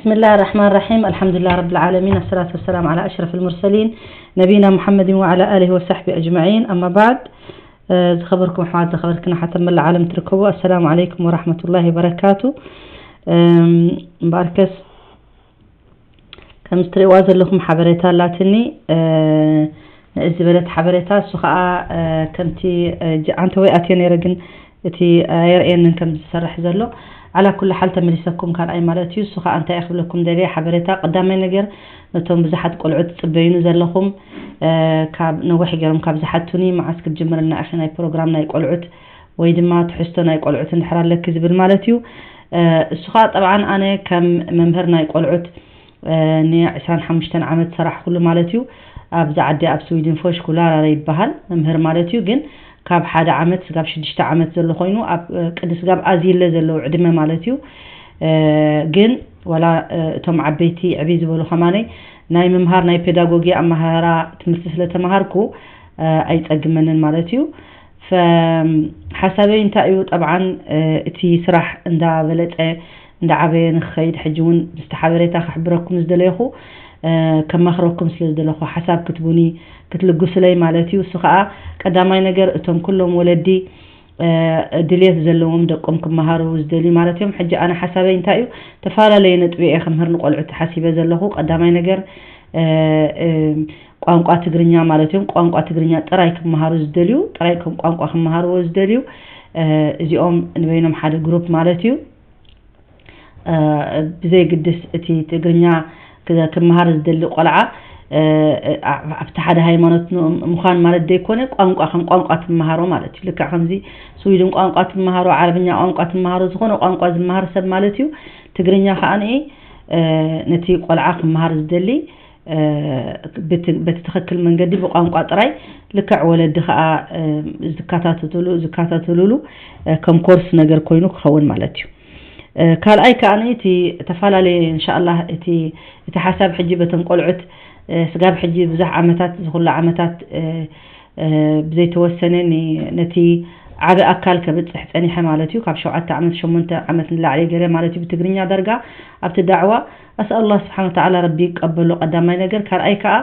بسم الله الرحمن الرحيم. الحمد لله رب العالمين. الصلاة والسلام على أشرف المرسلين نبينا محمد وعلى آله وصحبه أجمعين. أما بعد، ዝኸበርኩም ኣሕዋት፣ ዝኸበርክን ኣሓት ኣብ መላእ ዓለም ትርከቡ፣ ኣሰላሙ ዓለይኩም ወራሕመቱላሂ ወበረካቱ። እምበኣርከስ፣ ከም እትርእይዋ ዘለኹም ሓበሬታ ኣላትኒ። ንእስ ዝበለት ሓበሬታ፣ እሱ ኸኣ ከምቲ፣ ዓንተወይ ኣትዮ ነይረ፣ ግን እቲ ኣየርእየንን ከም ዝሰርሕ ዘሎ። ዓላ ኩሉ ሓል፣ ተመሊሰኩም ካልኣይ ማለት እዩ። እሱ ኸኣ እንታይ ክብለኩም ደልየ፣ ሓበሬታ ቀዳማይ ነገር፣ ነቶም ብዙሓት ቆልዑት ትጽበዩኒ ዘለኹም፣ ካብ ነዊሕ ገይሮም ካብ ዝሓቱኒ፣ መዓስ ክትጅምርልና ኢኺ ናይ ፕሮግራም ናይ ቆልዑት ወይ ድማ ትሕዝቶ ናይ ቆልዑት እንድሕር ኣለኪ ዝብል ማለት እዩ። እሱ ኸኣ ጠብዓን ኣነ ከም መምህር ናይ ቆልዑት ን25 ዓመት ሰራሕኩሉ ማለት እዩ። ኣብዚ ዓዲ ኣብ ስዊድን ፎሽኩላራረ ይበሃል መምህር ማለት እዩ። ግን ካብ ሓደ ዓመት ስጋብ ሽዱሽተ ዓመት ዘሎ ኮይኑ ኣብ ቅዲ ስጋብ ኣዚለ ዘለዉ ዕድመ ማለት እዩ። ግን ወላ እቶም ዓበይቲ ዕብይ ዝበሉ ከማነይ ናይ ምምሃር ናይ ፔዳጎጊ ኣመሃራ ትምህርቲ ስለተማሃርኩ ኣይጸግመንን ማለት እዩ። ሓሳበይ እንታይ እዩ? ጠብዓን እቲ ስራሕ እንዳበለጸ እንዳዓበየ ንክኸይድ ሕጂ እውን ምስቲ ሓበሬታ ክሕብረኩም ዝደለይኹ ከማኽረኩም ስለ ዝደለኹ ሓሳብ ክትቡኒ ክትልግሱለይ ማለት እዩ። እሱ ከዓ ቀዳማይ ነገር እቶም ኩሎም ወለዲ ድልየት ዘለዎም ደቆም ክመሃሩ ዝደልዩ ማለት እዮም። ሕጂ ኣነ ሓሳበይ እንታይ እዩ? ተፈላለየ ነጥቢ እየ ከምህር ንቆልዑ ተሓሲበ ዘለኹ። ቀዳማይ ነገር ቋንቋ ትግርኛ ማለት እዮም። ቋንቋ ትግርኛ ጥራይ ክመሃሩ ዝደልዩ፣ ጥራይ ከም ቋንቋ ክመሃርዎ ዝደልዩ፣ እዚኦም ንበይኖም ሓደ ግሩፕ ማለት እዩ። ብዘይ ግድስ እቲ ትግርኛ ክመሃር ዝደሊ ቆልዓ ኣብቲ ሓደ ሃይማኖት ምዃን ማለት ዘይኮነ፣ ቋንቋ ከም ቋንቋ ትመሃሮ ማለት እዩ። ልክዕ ከምዚ ስዊድን ቋንቋ ትመሃሮ፣ ዓረብኛ ቋንቋ ትመሃሮ፣ ዝኾነ ቋንቋ ዝመሃር ሰብ ማለት እዩ። ትግርኛ ከዓ ነቲ ቆልዓ ክመሃር ዝደሊ በቲ ትኽክል መንገዲ ብቋንቋ ጥራይ፣ ልክዕ ወለዲ ከዓ ዝከታተሉ ዝከታተሉሉ ከም ኮርስ ነገር ኮይኑ ክኸውን ማለት እዩ። ካልኣይ ከዓ እቲ ተፈላለየ እንሻላ እቲ እቲ ሓሳብ ሕጂ በተን ቆልዑት ስጋብ ሕጂ ብዙሕ ዓመታት ዝኹሉ ዓመታት ብዘይተወሰነ ነቲ ዓቢ ኣካል ከብጽሕ ጸኒሐ ማለት እዩ። ካብ ሸውዓተ ዓመት ሸሞንተ ዓመት ንላዕሊ ገለ ማለት እዩ። ብትግርኛ ዳርጋ ኣብቲ ዳዕዋ ኣስኣል ኣላህ ስብሓን ወተዓላ ረቢ ይቀበሎ ቀዳማይ ነገር። ካልኣይ ከዓ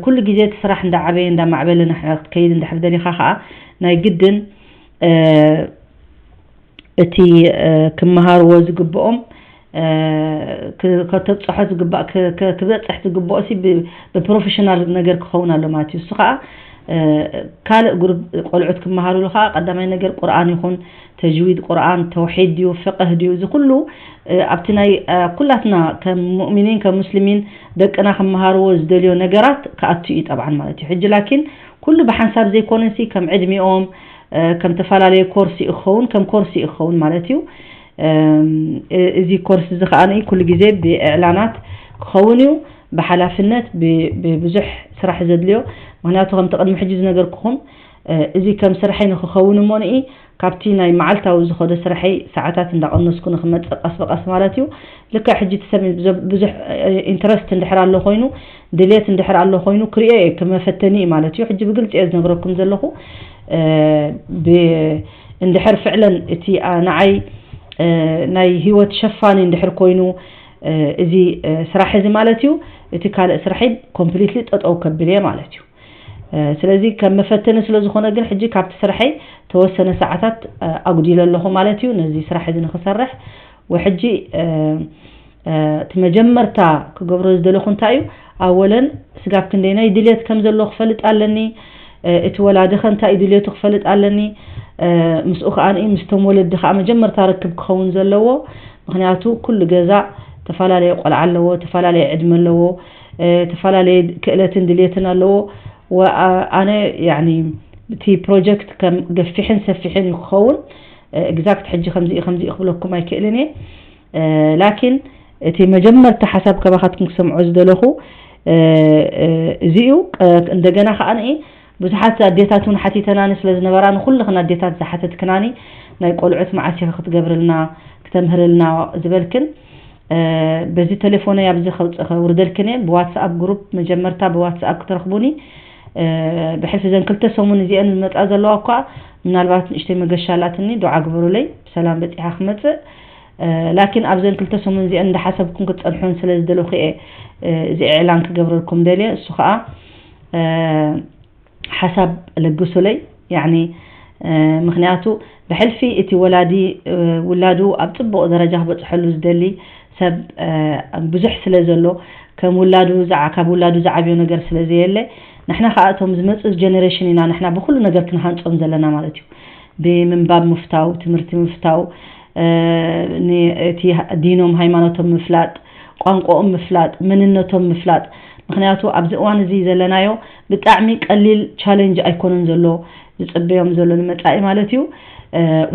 ኩሉ ግዜ እቲ ስራሕ እንዳዓበየ እንዳማዕበለ ክትከይድ እንድሕር ደሊኻ ከዓ ናይ ግድን እቲ ክመሃርዎ ዝግብኦም ከተብፅሖ ዝግባእ ክበፅሕ ዝግብኦ ሲ ብፕሮፌሽናል ነገር ክኸውን ኣሎ ማለት እዩ። እሱ ከዓ ካልእ ግሩፕ ቆልዑት ክመሃሩሉ ከዓ ቀዳማይ ነገር ቁርኣን ይኹን ተጅዊድ ቁርኣን ተውሒድ ድዩ ፍቅህ ድዩ እዚ ኩሉ ኣብቲ ናይ ኩላትና ከም ሙእሚኒን ከም ሙስሊሚን ደቅና ክመሃርዎ ዝደልዮ ነገራት ክኣቱ እዩ ጠብዓን ማለት እዩ። ሕጂ ላኪን ኩሉ ብሓንሳብ ዘይኮነሲ ከም ዕድሚኦም ከም ተፈላለየ ኮርስ ይኸውን ከም ኮርስ ይኸውን ማለት እዩ። እዚ ኮርስ እዚ ከዓ ኩሉ ግዜ ብእዕላናት ክኸውን እዩ፣ ብሓላፍነት ብብዙሕ ስራሕ ዘድልዮ። ምክንያቱ ከምቲ ቅድሚ ሕጂ ዝነገርኩኹም እዚ ከም ስርሐይ ንክኸውን እሞ ንኢ ካብቲ ናይ መዓልታዊ ዝኸዶ ስርሐይ ሰዓታት እንዳቐነስኩ ንክመፅእ ቀስ ብቀስ ማለት እዩ። ልክዕ ሕጂ እቲ ሰብ ብዙሕ ኢንትረስት እንድሕር ኣሎ ኮይኑ ድልየት እንድሕር ኣሎ ኮይኑ ክሪኦ እየ ክመፈተኒ እዩ ማለት እዩ። ሕጂ ብግልፂ እየ ዝነግረኩም ዘለኹ። እንድሕር ፍዕለን እቲ ንዓይ ናይ ህይወት ሸፋኒ እንድሕር ኮይኑ እዚ ስራሕ እዚ ማለት እዩ እቲ ካልእ ስራሐይ ኮምፕሊትሊ ጠጠው ከብል እየ ማለት እዩ። ስለዚ ከም መፈተኒ ስለ ዝኾነ ግን ሕጂ ካብቲ ስራሐይ ተወሰነ ሰዓታት ኣጉዲለ ኣለኹ ማለት እዩ ነዚ ስራሕ እዚ ንክሰርሕ። ወሕጂ እቲ መጀመርታ ክገብሮ ዝደለኹ እንታይ እዩ? ኣወለን ስጋብ ክንደይናይ ድልየት ከም ዘለዎ ክፈልጥ ኣለኒ። እቲ ወላዲ ከ እንታይ እዩ ድልየቱ ክፈልጥ ኣለኒ። ምስኡ ከዓ ምስቶም ወለዲ ከዓ መጀመርታ ርክብ ክኸውን ዘለዎ። ምክንያቱ ኩሉ ገዛ ተፈላለየ ቆልዓ ኣለዎ፣ ተፈላለየ ዕድመ ኣለዎ፣ ተፈላለየ ክእለትን ድልየትን ኣለዎ። ኣነ እቲ ፕሮጀክት ከም ገፊሕን ሰፊሕን እዩ ክኸውን። ኤግዛክት ሕጂ ከምዚ ከምዚ ክብለኩም ኣይክእልን እየ። ላኪን እቲ መጀመርታ ሓሳብ ካባኻትኩም ክሰምዖ ዝደለኹ እዚ እዩ። እንደገና ከዓ ንኢ ብዙሓት ኣዴታት እውን ሓቲተናኒ ስለ ዝነበራ ንኩልኽን ኣዴታት ዝሓተትክናኒ ናይ ቆልዑት መዓስ ኢኺ ክትገብርልና ክተምህርልና ዝበልክን በዚ ቴሌፎነይ ኣብዚ ከውርደልክን እየ። ብዋትስኣፕ ግሩፕ መጀመርታ ብዋትስኣፕ ክትረኽቡኒ ብሕልፊ ዘን ክልተ ሰሙን እዚአን ዝመፃ ዘለዋ እኳ ምናልባት ንእሽተይ መገሻ ኣላትኒ ዱዓ ግበሩለይ ብሰላም በፂሓ ክመፅእ። ላኪን ኣብዘን ክልተ ሰሙን እዚአን እንዳሓሰብኩም ክትፀንሑን ስለ ዝደለኹ እየ እዚ ኢዕላን ክገብረልኩም ደልየ። እሱ ከዓ ሓሳብ ለግሱለይ። ያኒ ምክንያቱ ብሕልፊ እቲ ወላዲ ውላዱ ኣብ ፅቡቕ ደረጃ ክበፅሐሉ ዝደሊ ሰብ ብዙሕ ስለ ዘሎ፣ ከም ውላዱ ዝዓ- ካብ ውላዱ ዝዓብዮ ነገር ስለ ዘየለ፣ ንሕና ከዓ እቶም ዝመፅእ ጀነሬሽን ኢና ንሕና ብኩሉ ነገር ክንሃንፆም ዘለና ማለት እዩ። ብምንባብ ምፍታው፣ ትምህርቲ ምፍታው፣ እቲ ዲኖም ሃይማኖቶም ምፍላጥ፣ ቋንቋኦም ምፍላጥ፣ መንነቶም ምፍላጥ። ምክንያቱ ኣብዚ እዋን እዚ ዘለናዮ ብጣዕሚ ቀሊል ቻለንጅ ኣይኮነን ዘሎ፣ ዝፅበዮም ዘሎ ንመፃኢ ማለት እዩ።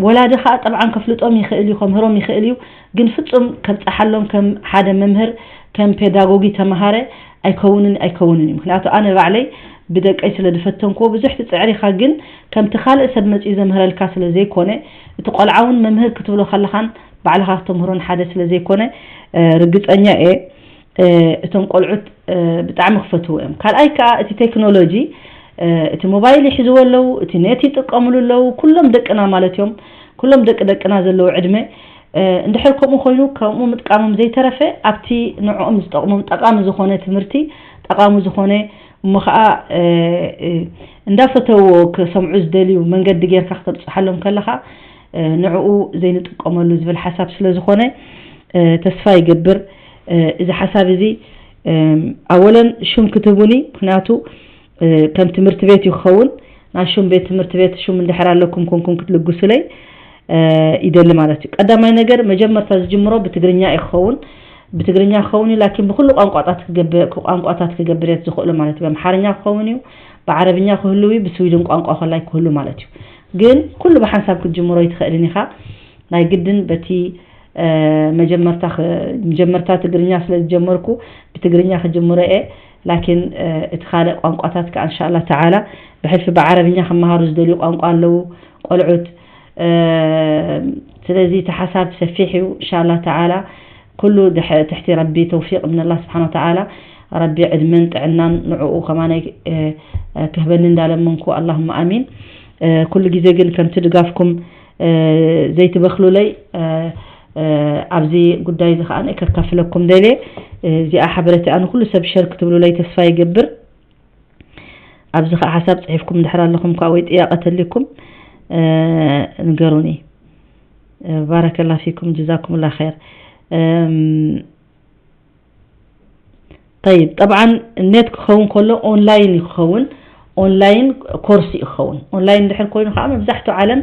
ወላዲ ከዓ ጠብዓን ከፍልጦም ይኽእል እዩ፣ ከምህሮም ይኽእል እዩ። ግን ፍፁም ከብፀሓሎም ከም ሓደ መምህር፣ ከም ፔዳጎጊ ተምሃረ ኣይከውንን ኣይከውንን እዩ። ምክንያቱ ኣነ ባዕለይ ብደቀይ ስለ ዝፈተንክዎ ብዙሕ ትፅዕር ኢኻ፣ ግን ከምቲ ካልእ ሰብ መፂኡ ዘምህረልካ ስለ ዘይኮነ፣ እቲ ቆልዓ እውን መምህር ክትብሎ ከለኻን ባዕልኻ ክተምህሮን ሓደ ስለ ዘይኮነ፣ ርግፀኛ እየ እቶም ቆልዑት ብጣዕሚ ክፈትዎ እዮም። ካልኣይ ከዓ እቲ ቴክኖሎጂ፣ እቲ ሞባይል ይሕዝዎ ኣለዉ፣ እቲ ኔት ይጥቀምሉ ኣለዉ። ኩሎም ደቅና ማለት እዮም፣ ኩሎም ደቂ ደቅና ዘለዉ ዕድመ። እንድሕር ከምኡ ኮይኑ፣ ከምኡ ምጥቃሞም ዘይተረፈ፣ ኣብቲ ንዕኦም ዝጠቕሞም ጠቓሚ ዝኾነ ትምህርቲ፣ ጠቓሚ ዝኾነ እሞ ከዓ እንዳፈተዎ ክሰምዑ ዝደልዩ መንገዲ ጌርካ ክተብፅሓሎም ከለኻ፣ ንዕኡ ዘይንጥቀመሉ ዝብል ሓሳብ ስለ ዝኾነ፣ ተስፋ ይገብር። እዚ ሓሳብ እዚ ኣወለን ሹም ክትህቡኒ፣ ምክንያቱ ከም ትምህርቲ ቤት እዩ ክኸውን። ናይ ሹም ቤት ትምህርቲ ቤት ሹም እንድሕር ኣለኩም ኮንኩም ክትልግሱለይ ይደሊ ማለት እዩ። ቀዳማይ ነገር መጀመርታ ዝጅምሮ ብትግርኛ እዩ ክኸውን። ብትግርኛ ክኸውን እዩ፣ ላኪን ብኩሉ ቋንቋታት ክገብር ቋንቋታት ክገብር እየ ዝኽእሎ ማለት እዩ። ብኣምሓርኛ ክኸውን እዩ፣ ብዓረብኛ ክህሉ እዩ፣ ብስዊድን ቋንቋ ኮላይ ክህሉ ማለት እዩ። ግን ኩሉ ብሓንሳብ ክትጅምሮ ይትኽእልን ኢኻ። ናይ ግድን በቲ መጀመርታ ትግርኛ ስለ ዝጀመርኩ ብትግርኛ ክጅምሮ እየ። ላኪን እቲ ካልእ ቋንቋታት ከዓ እንሻላ ተዓላ ብሕልፊ ብዓረብኛ ክመሃሩ ዝደልዩ ቋንቋ ኣለዉ ቆልዑት። ስለዚ እቲ ሓሳብ ሰፊሕ እዩ። እንሻላ ተዓላ ኩሉ ትሕቲ ረቢ ተውፊቅ ምንላ ስብሓን ወተዓላ፣ ረቢ ዕድመን ጥዕናን ንዕኡ ከማነይ ክህበኒ እንዳለመንኩ፣ ኣላሁማ ኣሚን። ኩሉ ግዜ ግን ከምቲ ድጋፍኩም ዘይትበክሉለይ፣ ኣብዚ ጉዳይ እዚ ከዓ ከካፍለኩም ደልየ። እዚኣ ሓበረቲኣ ንኩሉ ሰብ ሸር ክትብሉለይ ተስፋ ይገብር። ኣብዚ ከዓ ሓሳብ ፅሒፍኩም እንድሕር ኣለኹም ከዓ ወይ ጥያቄ ተልኩም ንገሩኒ። ባረከላ ፊኩም፣ ጀዛኩም ላ ኸይር። ጠይብ፣ ጠብዓን ኔት ክኸውን ከሎ ኦንላይን እዩ ክኸውን። ኦንላይን ኮርስ እዩ ክኸውን። ኦንላይን እንድሕር ኮይኑ ከዓ መብዛሕትኡ ዓለም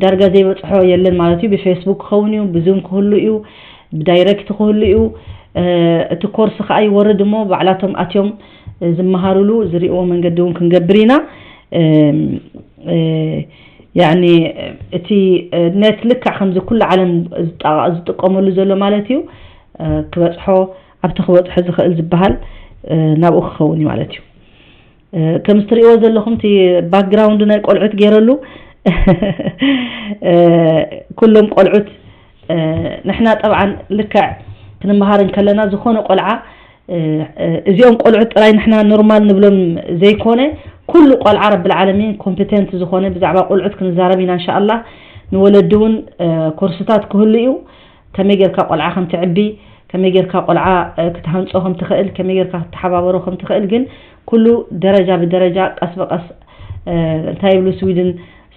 ዳርጋ ዘይበፅሖ የለን ማለት እዩ። ብፌስቡክ ክኸውን እዩ፣ ብዙም ክህሉ እዩ፣ ብዳይሬክት ክህሉ እዩ። እቲ ኮርስ ከዓ ይወርድ እሞ ባዕላቶም ኣትዮም ዝመሃሩሉ ዝሪእዎ መንገዲ እውን ክንገብር ኢና። ያኒ እቲ ኔት ልክዕ ከምዚ ኩሉ ዓለም ዝጠ- ዝጥቀመሉ ዘሎ ማለት እዩ። ክበፅሖ ኣብቲ ክበፅሖ ዝኽእል ዝበሃል ናብኡ ክኸውን እዩ ማለት እዩ። ከምዚ ትሪእዎ ዘለኹም እቲ ባክግራውንድ ናይ ቆልዑት ገይረሉ ኩሎም ቆልዑት ንሕና ጠብዓን ልክዕ ክንመሃር እንከለና ዝኾነ ቆልዓ እዚኦም ቆልዑት ጥራይ ንሕና ኖርማል ንብሎም ዘይኮነ ኩሉ ቆልዓ ረብል ዓለሚን ኮምፒተንት ዝኾነ ብዛዕባ ቆልዑት ክንዛረብ ኢና እንሻኣላህ። ንወለዲ እውን ኮርስታት ክህሉ እዩ። ከመይ ጌርካ ቆልዓ ከም ትዕቢ፣ ከመይ ጌርካ ቆልዓ ክትሃንጾ ከም ትኽእል፣ ከመይ ጌርካ ክትተሓባበሮ ከም ትኽእል ግን ኩሉ ደረጃ ብደረጃ ቀስ ብቐስ እንታይ ይብሉ ስዊድን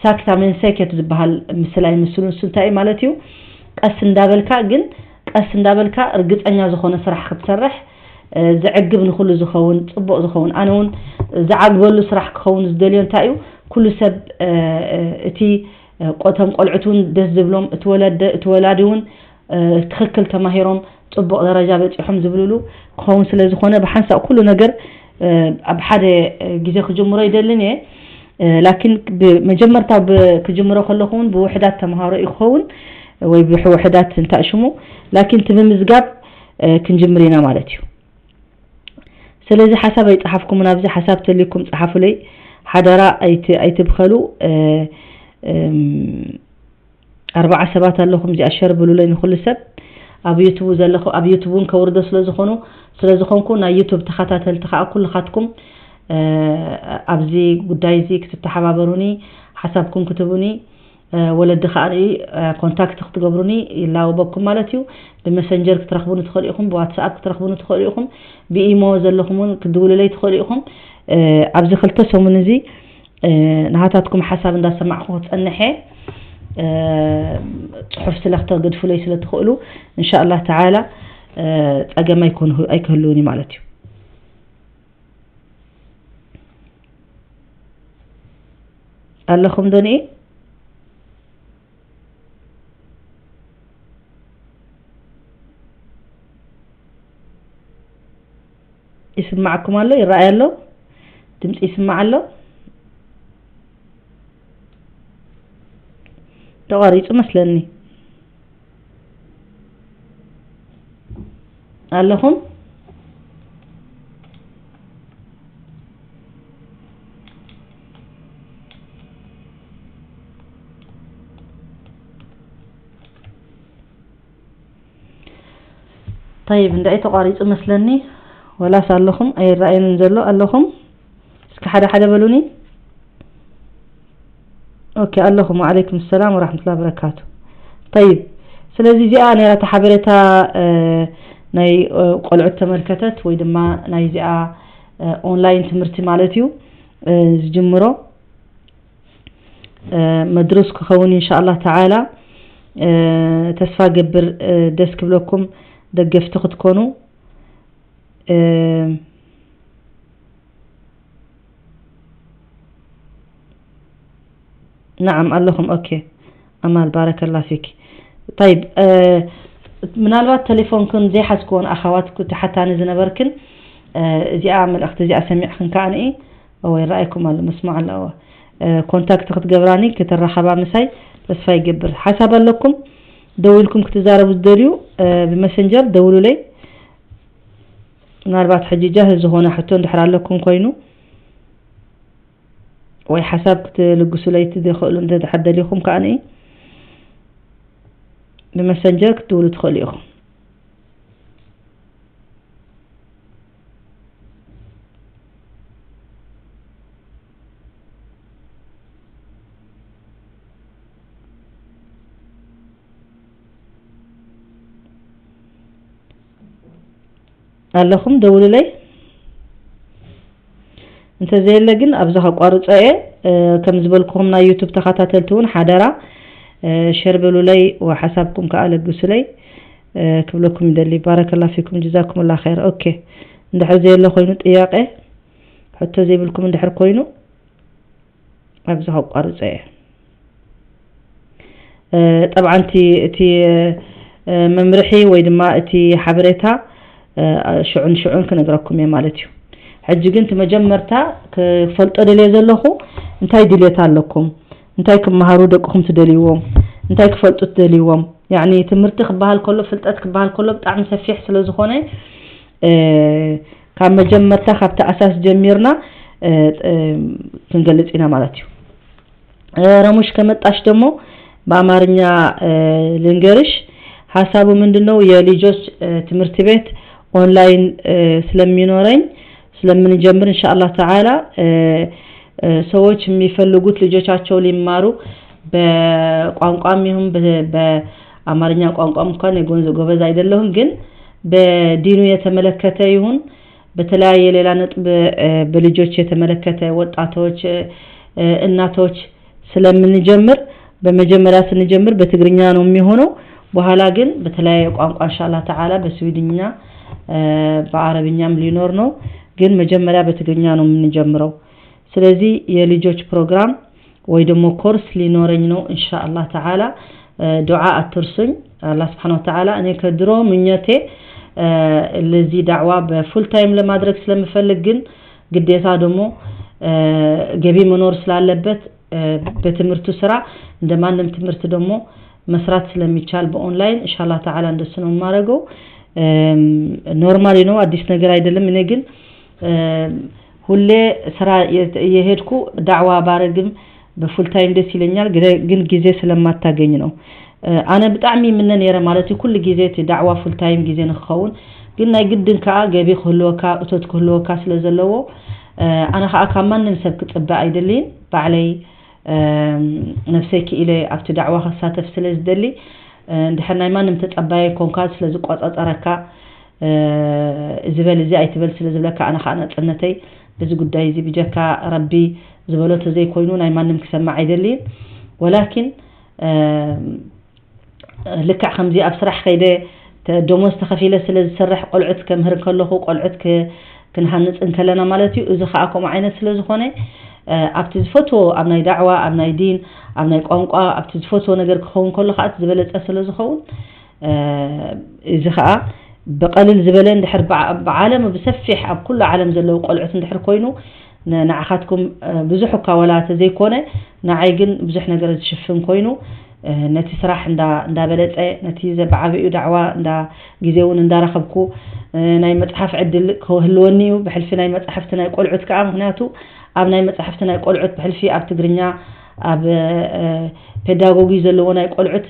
ሳክታ ሜን ሴኬት ዝበሃል ምስላ ይምስሉ ንሱ እንታይ እዩ ማለት እዩ። ቀስ እንዳበልካ ግን ቀስ እንዳበልካ ርግጸኛ ዝኾነ ስራሕ ክትሰርሕ ዘዕግብ ንኹሉ ዝኸውን ጽቡቕ ዝኸውን ኣነ እውን ዝዓግበሉ ስራሕ ክኸውን ዝደልዮ እንታይ እዩ ኩሉ ሰብ እቲ ቆቶም ቆልዑት እውን ደስ ዝብሎም እቲ ወላዲ እውን ትኽክል ተማሂሮም ፅቡቕ ደረጃ በፂሖም ዝብልሉ ክኸውን ስለ ዝኾነ ብሓንሳእ ኩሉ ነገር ኣብ ሓደ ግዜ ክጅምሮ ይደልን እየ። ላኪን ብመጀመርታ ክጅምሮ ከለኹ እውን ብውሕዳት ተምሃሮ እዩ ክኸውን ወይ ብውሕዳት እንታይ ሽሙ ላኪን እቲ ብምዝጋብ ክንጅምር ኢና ማለት እዩ። ስለዚ ሓሳብ ኣይፀሓፍኩምን ኣብዚ ሓሳብ ተልኩም ፀሓፉለይ ሓደራ ኣይትብኸሉ። ኣርባዓ ሰባት ኣለኹም እዚኣ ሸር ብሉለይ ንኩሉ ሰብ ኣብ ዩቱብ ዘለኹ ኣብ ዩቱብ እውን ከውርዶ ስለዝኾኑ ስለዝኾንኩ ናይ ዩቱብ ተኸታተልቲ ከዓ ኩልኻትኩም ኣብዚ ጉዳይ እዚ ክትተሓባበሩኒ ሓሳብኩም ክትቡኒ ወለዲ ከኣ ኮንታክት ክትገብሩኒ ይላወበኩም ማለት እዩ። ብመሰንጀር ክትረኽቡኒ ትኽእሉ ኢኹም፣ ብዋትስኣፕ ክትረኽቡኒ ትኽእሉ ኢኹም፣ ብኢሞ ዘለኹም እውን ክትድውሉለይ ትኽእሉ ኢኹም። ኣብዚ ክልተ ሰሙን እዚ ናሃታትኩም ሓሳብ እንዳሰማዕኩ ክጸንሐ፣ ጽሑፍ ስለ ክተገድፉለይ ስለ ትኽእሉ፣ እንሻኣላህ ተዓላ ጸገም ኣይኮንሁ ኣይክህልውን እዩ ማለት እዩ። ኣለኹም ዶ ንኢ? ይስማዕኩም ኣሎ? ይረኣይ ኣሎ? ድምፂ ይስማዕ ኣሎ? ተቋሪፁ መስለኒ። ኣለኹም? ጠይብ፣ እንዳይ ተቋሪፁ መስለኒ። ወላስ ኣለኹም? ኣይረኣየንን ዘሎ። ኣለኹም? እስኪ ሓደ ሓደ በሉኒ። ኦኬ፣ ኣለኹም። ወዓለይኩም ሰላም ወራሕመቱላሂ ወበረካቱ። ጠይብ፣ ስለዚ እዚኣ ነይራ እታ ሓበሬታ፣ እ፣ ናይ፣ እ፣ ቆልዑት ተመልከተት ወይ ድማ ናይ እዚኣ፣ እ፣ ኦንላይን ትምህርቲ ማለት እዩ፣ እ፣ ዝጅምሮ፣ እ፣ መድሩስ ክኸውን ኢንሻኣላህ ተዓላ። እ፣ ተስፋ ገብር፣ እ፣ ደስ ክብለኩም ደገፍቲ ክትኮኑ። እ፣ ናዓም ኣለኹም። ኦኬ፣ ኣማል ባረከላ ፊክ። ጠይብ፣ እ፣ ምናልባት ቴሌፎንክን ዘይሓዝክዎን ኣኻዋት ክትሓታኒ ዝነበርክን፣ እ፣ እዚኣ መልእኽቲ እዚኣ ሰሚዕክን ከኣ ንኢ፣ እወ፣ ይረኣየኩም ኣሎ፣ መስማዕ ኣለዎ። እ፣ ኮንታክት ክትገብራኒ፣ ክትራኸባ ምሳይ ተስፋ ይገብር። ሓሳብ ኣለኩም፣ ደዊልኩም ክትዛረቡ ዝደልዩ፣ እ፣ ብመሰንጀር ደውሉለይ። ምናልባት ሕጂ ጃህዝ ዝኾነ ሕቶ እንድሕር ኣለኩም ኮይኑ፣ ወይ ሓሳብ ክትልግሱለይ ትኽእሉ እንተ ድሓር ደሊኹም ከኣ ንኢ ብመሰንጀር ክትድውሉ ትኽእሉ ኢኹም። ኣለኹም ደውሉለይ። እንተዘየለ ግን ኣብዚ ከቋርጾ እየ። እ፣ ከም ዝበልኩኹም ናይ ዩቱብ ተኸታተልቲ እውን ሓደራ፣ እ፣ ሸር በሉለይ ወሓሳብኩም ከኣ ለግሱለይ፣ እ፣ ክብለኩም ይደሊ። ባረከላ ፊኩም፣ ጀዛኩምላ ኸይር። ኦኬ፣ እንድሕር ዘየለ ኮይኑ ጥያቄ፣ ሕቶ ዘይብልኩም እንድሕር ኮይኑ፣ ኣብዚ ከቋርጾ እየ። እ፣ ጠብዓን እቲ፣ እቲ፣ እ፣ መምርሒ ወይ ድማ እቲ ሓበሬታ፣ እ፣ ሽዑን ሽዑን ክነግረኩም እየ ማለት እዩ። ሕጂ ግን እቲ መጀመርታ ክፈልጦ ደልየ ዘለኹ፣ እንታይ ድልየት ኣለኩም? እንታይ ክመሃሩ ደቅኹም ትደልይዎም? እንታይ ክፈልጡ ትደልይዎም? ያዕኒ ትምህርቲ ክበሃል ከሎ፣ ፍልጠት ክበሃል ከሎ ብጣዕሚ ሰፊሕ ስለ ዝኾነ፣ እ፣ ካብ መጀመርታ ካብቲ ኣሳስ ጀሚርና፣ እ፣ እ፣ ክንገልጽ ኢና ማለት እዩ። እ፣ ረሙሽ ከመጣሽ ደግሞ በአማርኛ፣ እ፣ ልንገርሽ። ሀሳቡ ምንድን ነው? የልጆች፣ እ፣ ትምህርት ቤት ኦንላይን፣ እ፣ ስለሚኖረኝ፣ ስለምንጀምር ኢንሻአላህ ተዓላ፣ እ፣ እ፣ ሰዎች የሚፈልጉት ልጆቻቸው ሊማሩ በቋንቋም ይሁን በ-፣ በአማርኛ ቋንቋም እንኳን የጎንዘ-፣ ጎበዝ አይደለሁም፣ ግን በዲኑ የተመለከተ ይሁን በተለያየ ሌላ ነጥብ፣ እ፣ በልጆች የተመለከተ ወጣቶች፣ እ፣ እናቶች ስለምንጀምር በመጀመሪያ ስንጀምር በትግርኛ ነው የሚሆነው። በኋላ ግን በተለያየ ቋንቋ ኢንሻአላህ ተዓላ በስዊድኛ፣ እ፣ በአረብኛም ሊኖር ነው። ግን መጀመሪያ በትግርኛ ነው የምንጀምረው። ስለዚህ የልጆች ፕሮግራም ወይ ደግሞ ኮርስ ሊኖረኝ ነው ኢንሻአላህ ተዓላ። እ፣ ዱዓ አትርሱኝ። አላህ ስብሐነ ወተዓላ እኔ ከድሮ ምኞቴ፣ እ፣ ለዚህ ዳዕዋ በፉል ታይም ለማድረግ ስለምፈልግ ግን ግዴታ ደግሞ፣ እ፣ ገቢ መኖር ስላለበት፣ እ፣ በትምህርቱ ስራ እንደ ማንም ትምህርት ደግሞ መስራት ስለሚቻል በኦንላይን ኢንሻአላህ ተዓላ እንደሱ ነው የማደርገው። እም፣ ኖርማሊ ነው፣ አዲስ ነገር አይደለም። እኔ ግን፣ እም፣ ሁሌ ስራ የ-፣ የሄድኩ ዳዕዋ ባረግም በፉል ታይም ደስ ይለኛል፣ ግደ-፣ ግን ግዜ ስለማታገኝ ነው። እ፣ ኣነ ብጣዕሚ ይምነ ነይረ ማለት እዩ፣ ኩሉ ግዜ እቲ ዳዕዋ ፉል ታይም ግዜ ንክኸውን፣ ግን ናይ ግድን ከኣ ገቢ ክህልወካ፣ እቶት ክህልወካ ስለ ዘለዎ፣ እ፣ ኣነ ከኣ ካብ ማንም ሰብ ክጽበ ኣይደልይን። ባዕለይ፣ ነፍሰይ ክኢለ ኣብቲ ዳዕዋ ክሳተፍ ስለ ዝደሊ፣ እንድሕር ናይ ማንም ተጸባየ ኮንካ ስለ ዝቆጻጸረካ፣ እዚ በል እዚ ኣይትበል ስለ ዝብለካ፣ ኣነ ከዓ ናጽነተይ በዚ ጉዳይ እዚ ብጀካ ረቢ ዝበሎ ተዘይኮይኑ ናይ ማንም ክሰማዕ ኣይደልይን። ወላኪን ልክዕ ከምዚ ኣብ ስራሕ ከይደ ደሞዝ ተኸፊለ ስለ ዝሰርሕ ቆልዑት ከምህር ከለኹ ቆልዑት ክንሃንፅ እንከለና ማለት እዩ። እዚ ከዓ ከምኡ ዓይነት ስለ ዝኾነ ኣብቲ ዝፈትዎ ኣብ ናይ ዳዕዋ ኣብ ናይ ዲን ኣብ ናይ ቋንቋ ኣብቲ ዝፈትዎ ነገር ክኸውን ከሎ ከዓ ዝበለፀ ስለ ዝኸውን እዚ ከዓ ብቐልል ዝበለ እንድሕር ብዓለም ብሰፊሕ ኣብ ኩሉ ዓለም ዘለዉ ቆልዑት እንድሕር ኮይኑ ንዓኻትኩም ብዙሕ እኳ ወላ ተዘይኮነ ንዓይ ግን ብዙሕ ነገር ዝሽፍን ኮይኑ ነቲ ስራሕ እንዳበለፀ ነቲ ዘበዓበዩ ዳዕዋ እንዳ ግዜ እውን እንዳረኸብኩ ናይ መፅሓፍ ዕድል ክህልወኒ እዩ። ብሕልፊ ናይ መፅሓፍቲ ናይ ቆልዑት ከዓ ምክንያቱ ኣብ ናይ መፅሓፍቲ ናይ ቆልዑት ብሕልፊ ኣብ ትግርኛ ኣብ ፔዳጎጊ ዘለዎ ናይ ቆልዑት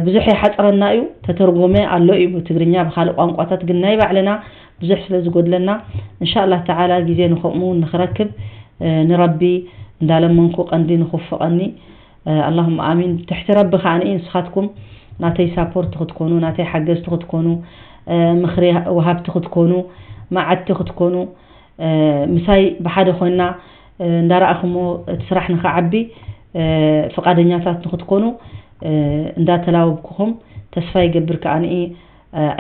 ብዙሕ ይሓፅረና እዩ። ተተርጎመ ኣሎ እዩ ብትግርኛ ብካልእ ቋንቋታት ግን ናይ ባዕልና ብዙሕ ስለ ዝጎድለና እንሻ ኣላህ ተዓላ ግዜ ንከምኡ ንክረክብ ንረቢ እንዳለመንኩ ቀንዲ ንክውፍቐኒ ኣላሁማ ኣሚን። ትሕቲ ረቢ ከዓ ንኢ ንስኻትኩም ናተይ ሳፖርት ክትኮኑ ናተይ ሓገዝቲ ክትኮኑ ምክሪ ወሃብቲ ክትኮኑ መዓድቲ ክትኮኑ ምሳይ ብሓደ ኮይና እንዳረኣኹሞ እቲ ስራሕ ንክዓቢ ፍቃደኛታት ንክትኮኑ እንዳተላወብኩኹም ተስፋ ይገብር ከዓ ንኢ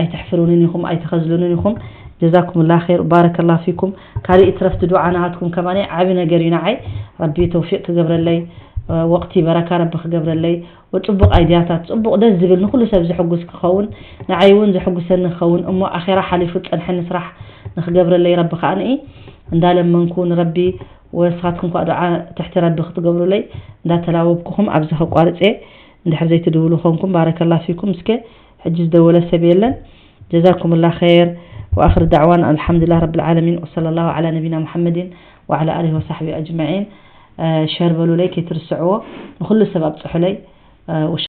ኣይተሕፍሩንን ኢኹም ኣይተኸዝሉንን ኢኹም። ጀዛኩም ላ ር ባረከላ ፊኩም። ካልእ ትረፍቲ ዱዓ ናሃትኩም ከማኒ ዓቢ ነገር እዩ ንዓይ። ረቢ ተውፊቅ ክገብረለይ ወቅቲ በረካ ረቢ ክገብረለይ ወጽቡቅ ኣይድያታት ጽቡቅ ደስ ዝብል ንኩሉ ሰብ ዝሕጉስ ክኸውን ንዓይ እውን ዝሕጉሰኒ ክኸውን እሞ ኣኼራ ሓሊፉ ዝጸንሐኒ ስራሕ ንክገብረለይ ረቢ ከዓ ንኢ እንዳለመንኩ ንረቢ ወስኻትኩም ከዓ ዱዓ ትሕቲ ረቢ ክትገብሩለይ እንዳተላወብኩኹም ኣብዚ ከቋርጽ እየ። እንድሕር ዘይትድውሉ ኮንኩም ባረከላ ፊኩም እስከ ሕጂ ዝደወለ ሰብ የለን። ጀዛኩም ላ ር ወኣክር ዳዕዋን ኣልሓምዱላህ ረቢ ልዓለሚን ወሰለ ላሁ ዓላ ነቢና ሙሓመድን ወዓላ ኣሊሂ ወሳሕቢ ኣጅመዒን። ሸር በሉለይ ከይትርስዕዎ ንኩሉ ሰብ ኣብፅሑለይ።